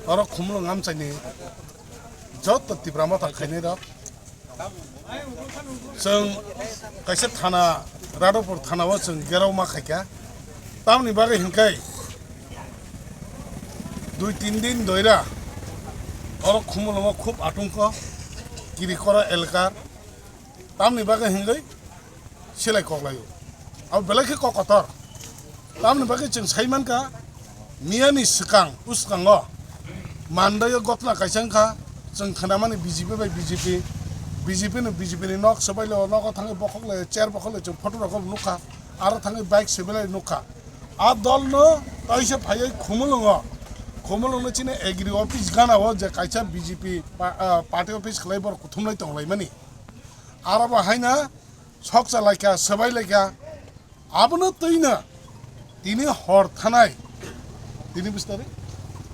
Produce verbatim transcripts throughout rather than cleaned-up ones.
Oro Khumulwng amchaini joto Tipra Motha khainai rok. Chwng kaisa thana, Radhapur thana o chwng gerao ma khaikha. Tamni bagwi hinkai dui tin din doira oro Khumulwngo khub atungko, Kirikora elkar. Tamni bagwi hinwi silai koklaio. Abo belai khe kok kotor. Tamni bagwi chwng sai mankha, miyani swkang, uskango mandaio gotna kaisa wngkha, chwng khnamani B J P bai B J P, B J P no B J P ni nok swbailio, nogo thangwi bokhoklaio, chair bokhoklaio, chwng photo rokbo nukha, aro thangwi bike swbailai nukha. A dol no kaisa phaiwi Khumulwngo, Khumulwngno chini agri office gana o je kaisa B J P pa-, ah, party office khlai borok kuthumlai tonglaimani. Aro bo haino sokcha laikha, swbai laikha. Abono twino tini hor thanai. Tini bis tarik?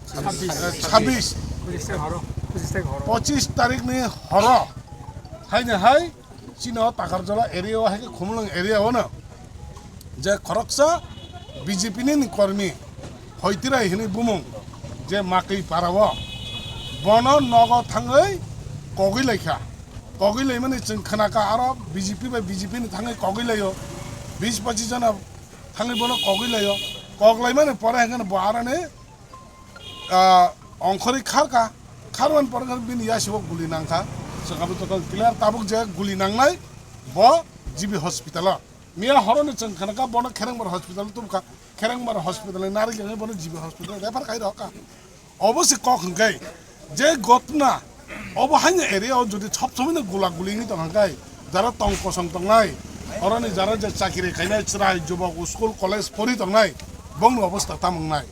Chabbish. Chabbish. Pochisni horo. Pochisni horo. Pochisni tarikni horo. Haino hai chini o Takarjala area o hai khe Khumulwng area o no je khoroksa B J P ni kormi Hoitirai hinwi bumung je Makwi para o, bono nogo thangwi kogwi laikha. Kogwi laimani chwng khnakha, aro B J P bai B J P ni thangwi kogwi laio, bis pochis jona thangwi bono kogwi laio. Kok laimani pore hwnkhe bo aroni, ah, ongkhorwi kharkha, kharmani pore hwnkhe bini yasigo guli nangkha. Chwng abo joto clear, tabuk je guli nangnai bo G B hospital o. Miya horoni chwng khnakha bono Kherengbar hospital tubukha, Kherengbar hospital ni narigwi bono G B hospital refer khai rokha. Obo se kok hwnkhe je gotna obo haino area o jodi sob somoi no gula guli wngwi tong hwnkhe, jara tong kosong tongnai, oroni jara je chakiri khainai chwrai jubok school college pori tongnai, bongni obostha tamo wngnai?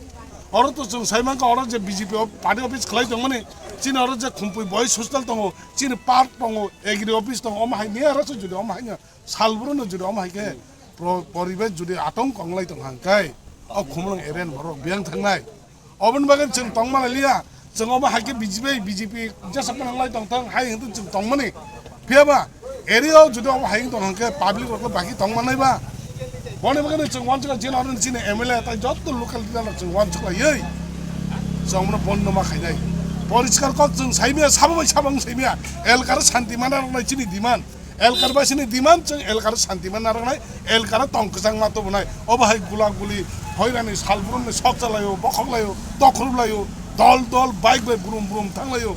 Oro to chwng sai mankha, oro je B J P o party office khlai tongmani, chini oro je Khumpui boys hostel tongo, chini park tongo, agri office tongo, omo hai miya oro se jodi omo haino salbruno jodi omo hai khe pro-, poribesh jodi atong konglai tong hang khe, o Khumulwng area ni borok biyang thangnai. Oboni bagwi chwng tongma lai liya, chwng omo hai khe B J P, B J P jesa phano lai tong thang hai hwnkhe chwng tongmani. Phiya ba area o jodi omo hai tong hang khe public rok baki tong manai ba. Boni bagwi chwng wansukha jila aro chini M L A tai jotto local leader rok chwng wansuk lai oi. Chwng omono bondo ma khainai. Poriskar kok chwng saimya, sabo bai sabo wng saimya. Elkar santi mana rok nai chini demand. Elkar basini demand, chwng elkar santi man narwknai, elkar tong kwchang ma tubunai. Obo hai gula guli, hoirani salbrumni sok chalaio, bokhok laio, tokhrup laio, dol dol, bike bai brum brum thang laio.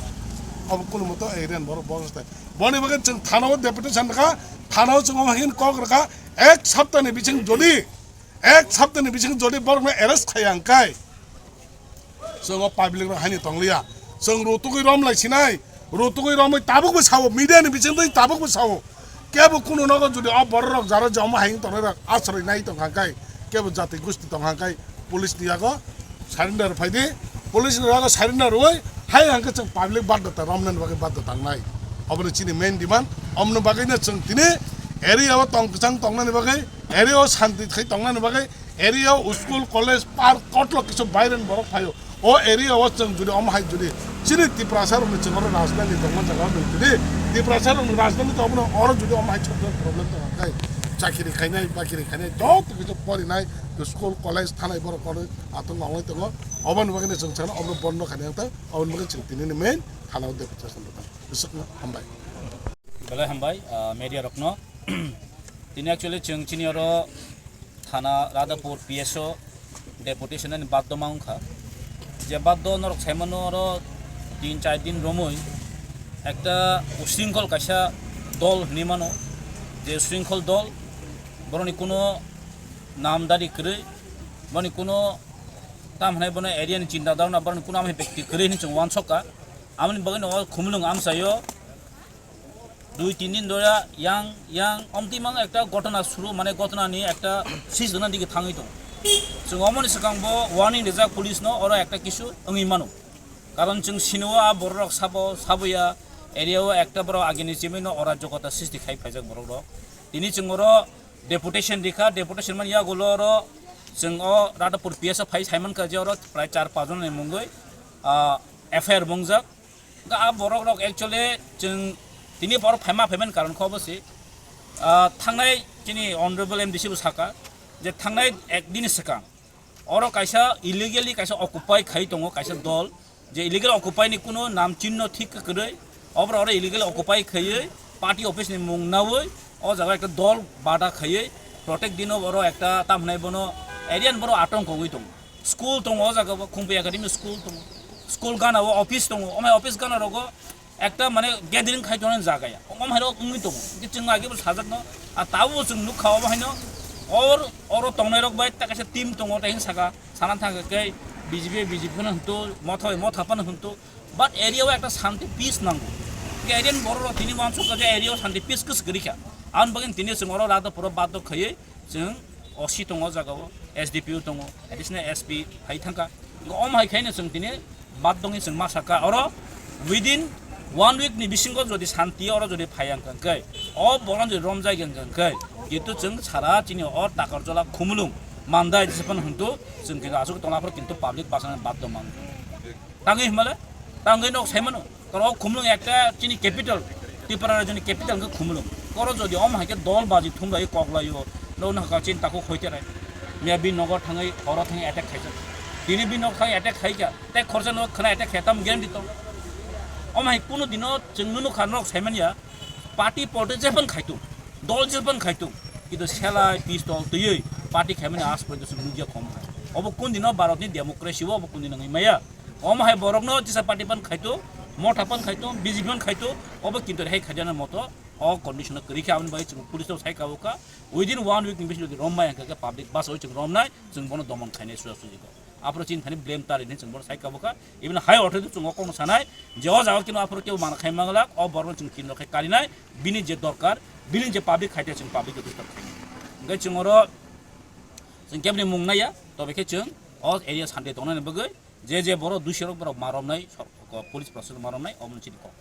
Obo kunu moto area ni borok boros tai. Boni bagwi chwng thana o deputation rwkha, thana o chwng omo hai kok rwkha, ek saptani bising jodi, ek saptani bising jodi borokno arrest khaiya hwnkhe, chwng o public rok haino tongliya. Chwng rutugwi rom lai sinai, rutugwi romwi tabukbo sao, media ni bisingtwi tabukbo sao. Kebo kunu nogo jodi o borok rok jara je omo hai wng tongnai rok asroi nai tong hang kai, kebo jati gusti tong hang kai, police ni yago surrender phai di, police ni yago surrender rwui hai hang khe chwng public baddhota romnani bagwi baddhota wngnai. Obono chini main demand, omoni bagwino chwng tini area o tong kwchang tongnani bagwi, area o shanti khai tongnani bagwi, area o school, college, park, kotlok kisu baireni borok phaio. O area o chwng jodi omo hai jodi chini Tiprasa rokni chwng oro rajdhani tongma jaga o nung tini Tiprasa rokni rajdhani tongma oro jodi omo hai chokjak problem tong khe, chakiri khainai, bakiri khainai, joto kisu porinai, school, college, thanai borok kono atong nonglai tongo. Oboni bagwi chwng sana obo bondo khainai tang, oboni bagwi chwng tini ni main thana o deputation rwkha. Bwswkno hambai. Belai hambai, ah, media rokno. Tini actually chwng chini oro thana Radhapur P S O deputation ni baddo ma wngkha. Je baddo norok saimano oro tin char din romwi ekta usringkhol kaisa dol hinwi mano. Je usringkhol dol, boroni kuno namdari kwrwi, boni kuno tam hinai bono area ni chinta dharna, boroni kuno amoni bekti kwrwi hinwi chwng uansukha. Amoni bagwino o Khumulwng amchaio dui tin din dhora yang, yang omtwi mano ekta ghotona suru, mane ghotona ni ekta sis dona dige thangwi tongo. Chwng omoni swkang bo warning rijak police no, oro ekta kisu wngwi mano. Karon chwng sino a borok rok sabo, saboya area o ekta borok agini chimino ora jogota sisti khai phaijak borok rok. Tini chwng oro deputation rikha, deputation man yagulo oro chwng o Radhapur P S o phai saimankha je oro prai char pach jon ni mungwi, ah, F I R bungjak. Ga a borok rok actually chwng tini borok phaima phaiman karon kho bo se, ah, thangnai chini honorable M D C bo saka je thangnai ek din swkang Oro kaisa illegally kaisa occupy khai tongo kaisa dol, je illegal occupy ni kuno nam chinno thik kwrwi, obra oro illegal occupy khaiwi party office ni mung nawi o jaga ekta dol bada khaiwi protect dino oro ekta tam hwnai bono area ni borok atong kongwi tongo. School tongo o jaga bo Khumpi Academy school tongo, school gana o office tongo, omai office gana rogo ekta mane gathering khai tongnani jaga ya, omo hai rok wngwi tongo. Hwnkhe chwng age bo sajak no, a tabuk chwng nukha omo haino or oro tongnai rok bai ta kaisa team tongo, tai hwn saka sana thang khe B J P, B J P phano hwnto, motha bai motha phano hwnto, but area o ekta shanti peace nango. Hwnkhe area ni borok rok tini uansuk kha je area o shanti peace kwswk kwrwi kha, aboni bagwi tini chwng oro rada pura baddo khaiwi chwng O C tongo o jaga o, S D P O tongo, additional S P hai thangkha. Omo hai khaino chwng tini bad dongwi chwng ma sakha oro within one week ni bisingo jodi shanti oro jodi phai ang kha khe, o boron jodi romjai ang kha khe, kintu chwng sara chini o Takarjala Khumulwng Mandai jephano hwntu chwng kintu aswk tongna phoro kintu public bachana bad dong man. Tangwi himale, tangwi nok saimano. Koro Khumulwng ekta chini capital, Tripura rajyoni capital hwnkhe Khumulwng. Koro jodi omo hai khe dol baji thumlai koklaio, no no ka chin takhuk hoite rai. Miya bini nogo thangwi horo thangwi attack khaijak. Tini bini nok thangwi attack khaikha, tei khorsa no khna attack khe tam guarantee to. Omo hai kunu dino chwng nunu kha nok saimanya, party politics jephang khaitung, dol jephang khaitung. Kintu selai pistol twiwi party khaimani as porjonto chwng nukya khom. Obo kun dino Bharat ni democracy o obo kun dino wngwi maya. Omo hai borokno jesa party pan khaito, motha pan khaito, B J P pan khaito, obo kintu hai khaijana moto o condition o kwrwi khe aboni bagwi chwng police rok sai kabo kha. Within one week ni bisingo jodi rombai hwnkha khe public bus o chwng romnai, chwng bono domon khainai suja suji kok. Aphuru chini thani blame ta rini chwng bono sai kabo kha. Even high authority chwng o kokno sanai je o jaga kino aphuru kebo mana khai manglak, o borokno chwng kinto khai karinai, bini je dorkar, bini je public khaite chwng public rok disturb khainai. Hwnkhe chwng oro chwng kebni mung naiya, tobe khe chwng o area sante tongnani bagwi je je borok dusirok borok ma romnai, sor-, ko-, police proshashan ma romnai, omo chini kok.